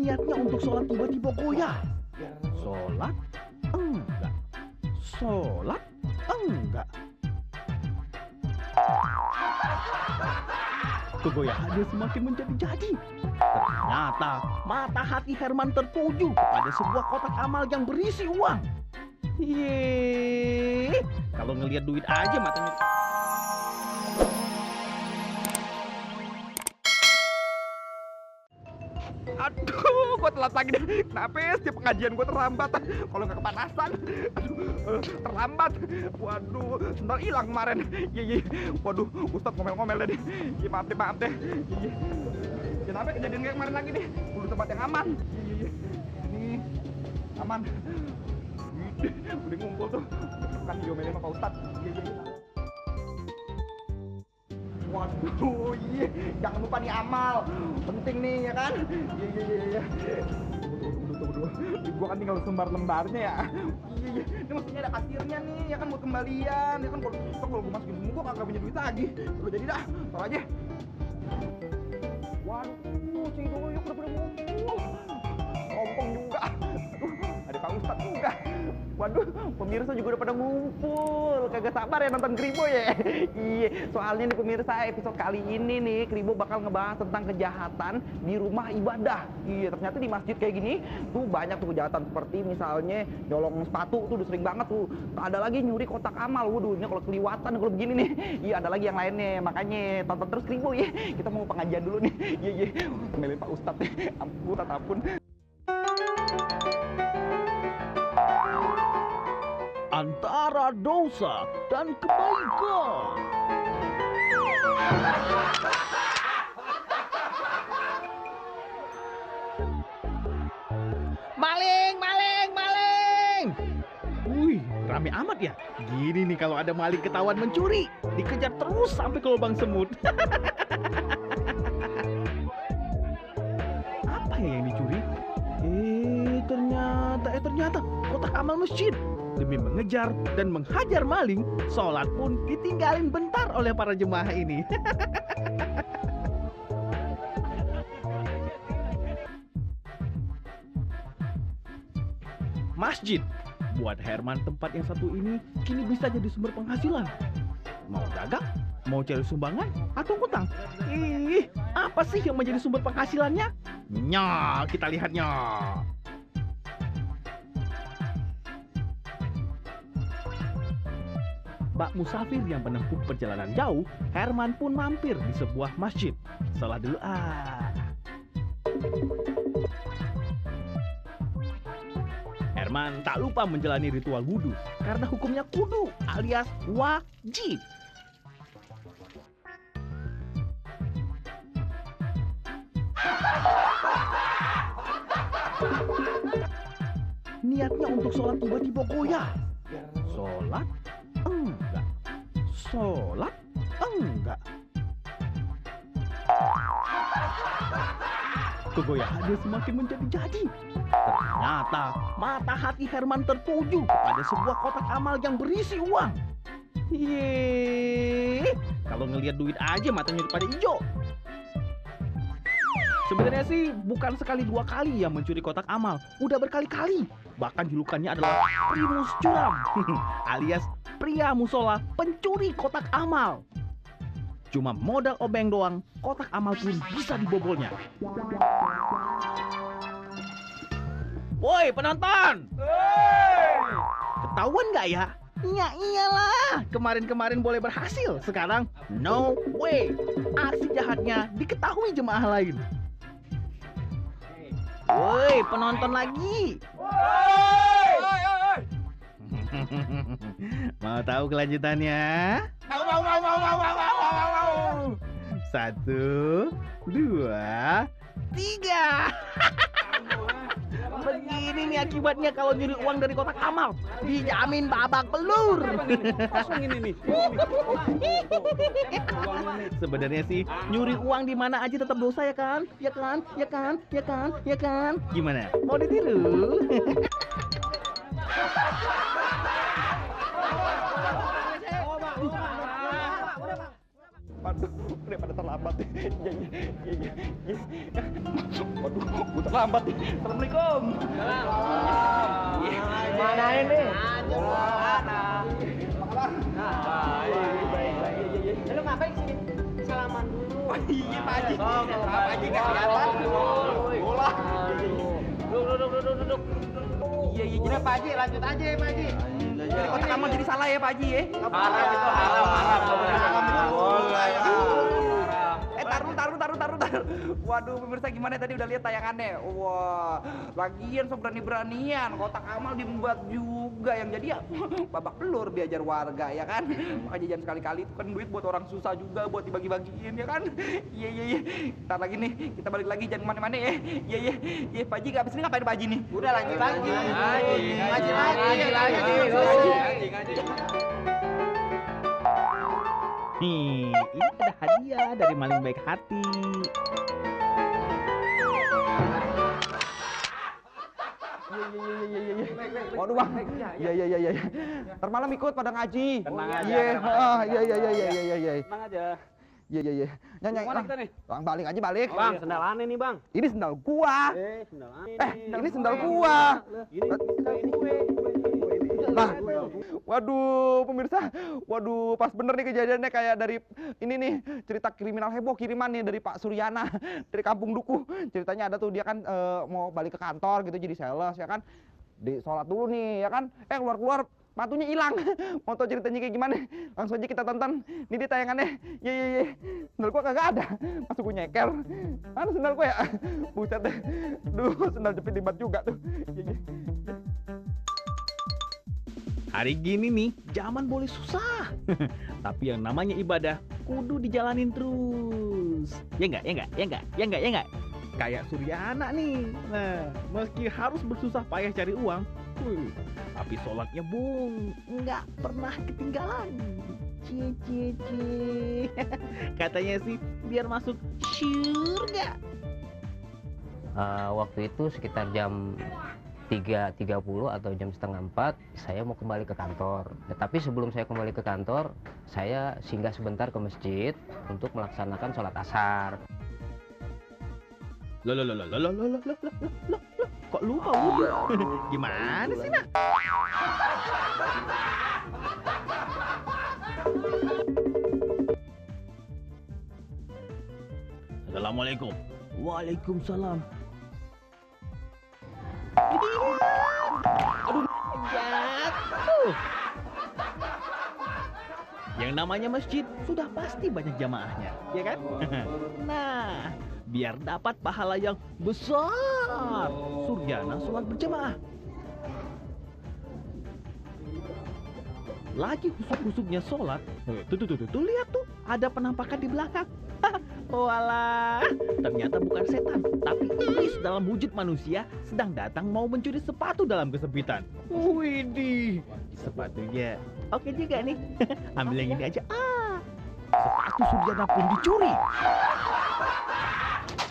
Niatnya untuk sholat tiba-tiba goyah. Sholat? Enggak. Sholat? Enggak. Kegoyahannya semakin menjadi-jadi. Ternyata mata hati Herman tertuju pada sebuah kotak amal yang berisi uang. Yeay, kalau ngelihat duit aja matanya. Aduh, gue telat lagi deh. Kenapa ya setiap pengajian gue terlambat? Kalau nggak kepanasan, aduh, terlambat. Waduh, sendal hilang kemarin. Iya. Waduh, Ustadz ngomel-ngomel deh. Iya, maaf deh. Iya. Kenapa kejadian kayak kemarin lagi nih? Kudu tempat yang aman. Iya. Ini aman. Udah ngumpul tuh. Kan diomelin sama Pak Ustadz. Iya. Waduh, iya, jangan lupa nih amal, penting nih ya kan? Iya. Tunggu. Gua kan tinggal lembar-lembarnya ya. Iya. Ini mestinya ada kasirnya nih, ya kan buat kembalian, ya kan kalau gua masukin semua gua kagak punya duit lagi. Udah jadi dah, tau aja. Waduh, si Doyok udah pada ngumpul. Sombong juga. Aduh, ada Pak Ustadz juga. Waduh, pemirsa juga udah pada ngumpul. Kagak sabar ya nonton Kribo ya. Iya, soalnya nih pemirsa episode kali ini nih Kribo bakal ngebahas tentang kejahatan di rumah ibadah. Iya, ternyata di masjid kayak gini tuh banyak tuh kejahatan seperti misalnya nyolong sepatu tuh udah sering banget tuh. Ada lagi nyuri kotak amal. Waduh, ini kalau keliwatan kalau begini nih. Iya, ada lagi yang lainnya. Makanya tonton terus Kribo ya. Kita mau pengajian dulu nih. Iya. Melin Pak Ustadz nih. Ampun. Antara dosa dan kebaikan. Maling! Wih, rame amat ya. Gini nih kalau ada maling ketahuan mencuri, dikejar terus sampai ke lubang semut. Apa ya yang dicuri? Ternyata kotak amal masjid. Demi mengejar dan menghajar maling, sholat pun ditinggalin bentar oleh para jemaah ini. Masjid buat Herman tempat yang satu ini kini bisa jadi sumber penghasilan. Mau dagang, mau cari sumbangan, atau hutang. Apa sih yang menjadi sumber penghasilannya? Kita lihatnya. Bak musafir yang menempuh perjalanan jauh, Herman pun mampir di sebuah masjid. Salat dulu Herman tak lupa menjalani ritual wudhu karena hukumnya kudu alias wajib. Niatnya untuk sholat tiba-tiba goyah. Sholat? Enggak. Sholat? Enggak. Kegoyahannya semakin menjadi-jadi. Ternyata mata hati Herman tertuju pada sebuah kotak amal yang berisi uang. Yeay, kalau ngelihat duit aja matanya udah pada hijau. Sebenarnya sih bukan sekali dua kali yang mencuri kotak amal, udah berkali-kali. Bahkan julukannya adalah Primus Curam alias pria musola pencuri kotak amal. Cuma modal obeng doang, kotak amal pun bisa dibobolnya. Woi penonton! Ketahuan nggak ya? Ya iyalah, kemarin boleh berhasil, sekarang no way. Aksi jahatnya diketahui jemaah lain. Woi penonton lagi! Mau tahu kelanjutannya? Mau. 1, 2, 3. Begini nih akibatnya kalau nyuri uang dari kotak amal, dijamin babak belur. Sebenarnya sih nyuri uang di mana aja tetap dosa ya kan? Ya kan? Gimana? Mau ditiru? Aduh, udah pada terlambat. Iya. Waduh, terlambat nih. Assalamualaikum. Mana ini? Lu ngapain sini? Salaman dulu. Iya Pak Haji. Pak Haji nggak kelihatan. Bola. Duduk. Iya Udah Pak Haji, lanjut aja ya Pak Haji. Jadi kotak amal jadi salah ya Pak Haji ya? Haram itu, haram. Boleh ya. Taruh. Waduh, pemirsa gimana tadi udah lihat tayangannya? Wah, lagian sok berani-beranian kotak amal dibuat juga yang jadi ya babak belur diajar warga ya kan? Makanya jangan sekali-kali itu kan duit buat orang susah juga buat dibagi-bagiin ya kan? Iya. Ntar lagi nih, kita balik lagi jangan kemana-mana ya. Iya, Pak Haji abis ini ngapain Pak Haji nih? Udah lanjut lagi. Ngaji lagi. Nih, ini ada hadiah dari maling baik hati. Waduh bang, iya. Ntar malam ikut pada ngaji. Tenang aja, Iya. Tenang aja. Iya. Nyanyi. Mana kita nih? Bang balik aja balik. Bang, sendal aneh nih bang. Ini sendal gua. Sendal aneh. Ini sendal gua. Ini gue. Lah, waduh pemirsa, waduh pas bener nih kejadiannya kayak dari ini nih cerita kriminal heboh kiriman nih dari Pak Suryana dari Kampung Dukuh. Ceritanya ada tuh dia kan mau balik ke kantor gitu jadi sales ya kan, di sholat dulu nih ya kan, keluar sepatunya hilang. Mau tau ceritanya kayak gimana? Langsung aja kita tonton. Ini dia tayangannya. Iya. Sendal gua kagak ada. Masuk gua nyeker. Mana sendal gua ya? Buset deh. Duh, sendal jepit libat juga tuh. Iya. Hari gini nih, zaman boleh susah. Tapi yang namanya ibadah, kudu dijalanin terus. Ya enggak? Kayak Suryana nih. Nah, meski harus bersusah payah cari uang, tapi sholatnya bung, nggak pernah ketinggalan. Cie. Katanya sih, biar masuk surga. Waktu itu sekitar jam 3.30 atau jam setengah 4 saya mau kembali ke kantor. Tapi sebelum saya kembali ke kantor, saya singgah sebentar ke masjid untuk melaksanakan sholat asar. Loh. Kok lupa wudhu? Gimana sih, Nak? Assalamualaikum. Waalaikumsalam. Aduh, jatuh. Yang namanya masjid sudah pasti banyak jamaahnya, ya kan? Nah, biar dapat pahala yang besar, Suryana sholat berjamaah. Lagi kusuk-kusuknya sholat, tuh, lihat tuh, ada penampakan di belakang. Walah, ternyata bukan setan, tapi iblis dalam wujud manusia sedang datang mau mencuri sepatu dalam kesempitan. Widih, sepatunya oke juga nih. Ambil yang ini aja. Sepatu Suryana pun dicuri.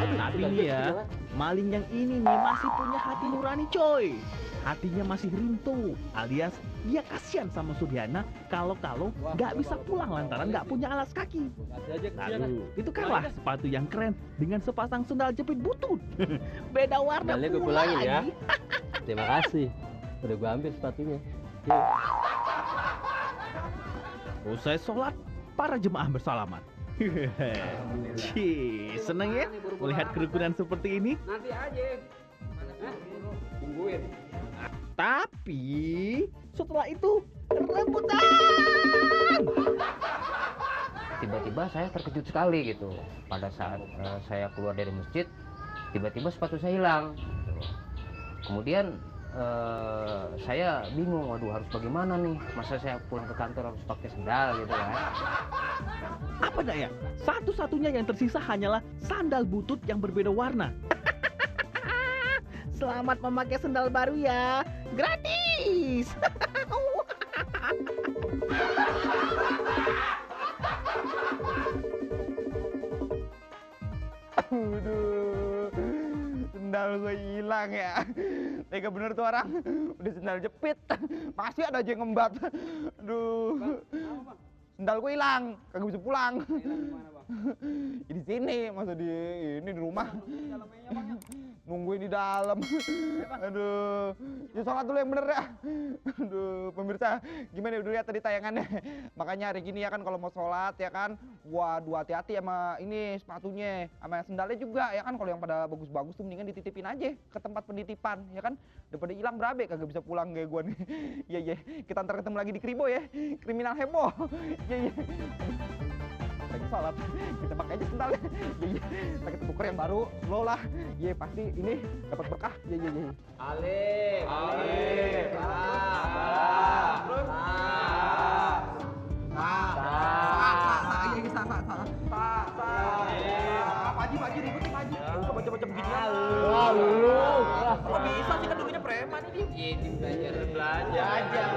Tapi nih ya, maling yang ini nih masih punya hati nurani coy. Hatinya masih rintu, alias dia kasihan sama Suryana kalau nggak bisa pulang lantaran nggak punya alas kaki. Lalu itukanlah sepatu yang keren dengan sepasang sendal jepit butut. Beda warna Sendalnya gue pula pulangin ya. lagi. Terima kasih. Udah gue ambil sepatunya. Usai sholat, para jemaah bersalaman. Cih, seneng ya melihat kerukunan seperti ini. Nanti aja. Tungguin. Tapi setelah itu rebutan. Tiba-tiba saya terkejut sekali gitu. Pada saat saya keluar dari masjid, tiba-tiba sepatu saya hilang. Kemudian saya bingung, waduh harus bagaimana nih? Masa saya pulang ke kantor harus pakai sendal gitu kan? Apa daya? Satu-satunya yang tersisa hanyalah sandal butut yang berbeda warna. Selamat memakai sandal baru ya, gratis. Aduh, sendal gue hilang ya. Tega bener tuh orang, udah sendal jepit, masih ada aja yang ngembat. Aduh, sendal gue hilang, kagak bisa pulang. Ya di sini, masa di rumah. Nungguin di dalam. Aduh, ya sholat dulu yang bener ya. Aduh, pemirsa, gimana udah lihat tadi tayangannya? Makanya hari gini ya kan kalau mau sholat ya kan, waduh hati-hati sama ini sepatunya, sama sendalnya juga ya kan. Kalau yang pada bagus-bagus tuh mendingan dititipin aja ke tempat penitipan ya kan, daripada hilang berabe kagak bisa pulang kayak gua nih. Iya iya, kita ntar ketemu lagi di Kribo ya, kriminal heboh. Iya iya. Lagi sholat, kita pakai aja sendalnya. Iya iya, kita tuker yang baru, slow lah. Iya pasti ini dapat berkah. Iya iya iya. Alif, Alif, Pak Haji ribut nih Pak Haji. Enggak baca-baca beginian. Wah, lu. Kok bisa sih kan dulunya preman ini? Iya, belajar.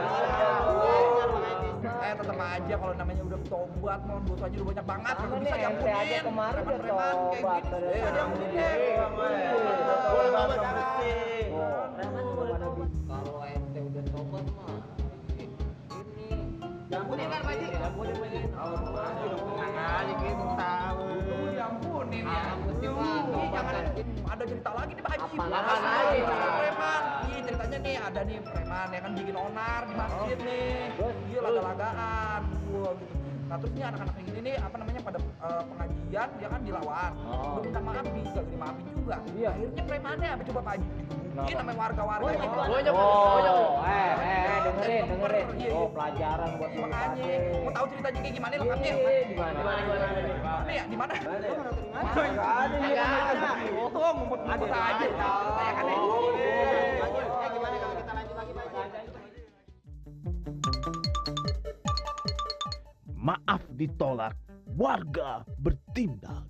Tetep aja kalau namanya udah tobat mau dosanya udah banyak banget. Sama Kalau nih, bisa ente diampunin. aja kemarin udah Preman kayak tobat. gini. Bisa diampunin deh. Boleh banget preman juga udah tobat. Kalau ente udah tobat mah ini Diampunin kan Pak Haji? diampunin aja. Tenang aja gitu tahu. Diampunin ya. Mesti mah tobat. Ada cerita lagi nih Pak Haji. Apaan lagi? Preman. Iya ceritanya nih ada nih preman ya kan bikin onar di masjid nih. Iya laga-lagaan. Wah gitu. Nah terus nih anak-anak kayak gini nih apa namanya pada pengajian dia kan dilawan. Udah minta maaf gak dimaafin juga. Iya. Akhirnya premannya apa coba Pak Haji? Ini namanya warga-warga. Dengerin. Iya. Oh, pelajaran buat Iya, makanya mau tahu ceritanya kayak gimana lengkapnya? Gimana? Mana ya? Di mana? Nggak ada. Bohong, ngumpet-ngumpet aja. Tayangannya. Gimana kalau kita lanjut lagi, Pak? Maaf ditolak, warga bertindak.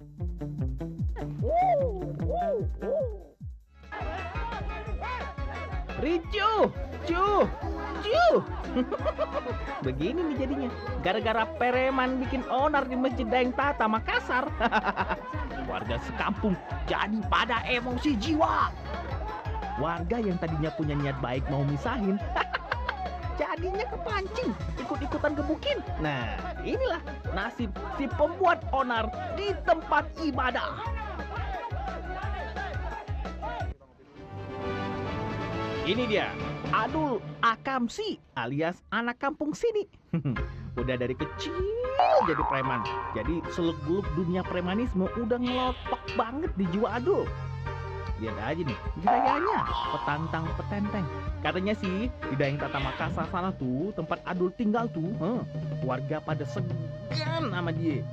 Ricu, cu. Begini nih jadinya, gara-gara preman bikin onar di Masjid Daeng Tata Makassar. Warga sekampung jadi pada emosi jiwa. Warga yang tadinya punya niat baik mau misahin, jadinya kepancing, ikut-ikutan gebukin. Nah, inilah nasib si pembuat onar di tempat ibadah. Ini dia, Adul Akamsi alias anak kampung sini. Udah dari kecil jadi preman. Jadi seluk-beluk dunia premanisme udah ngelotok banget di jiwa Adul. Lihat aja nih, gayanya petantang petenteng. Katanya sih di Daeng Tata Makassar sana tuh tempat Adul tinggal tuh, warga pada segan sama dia.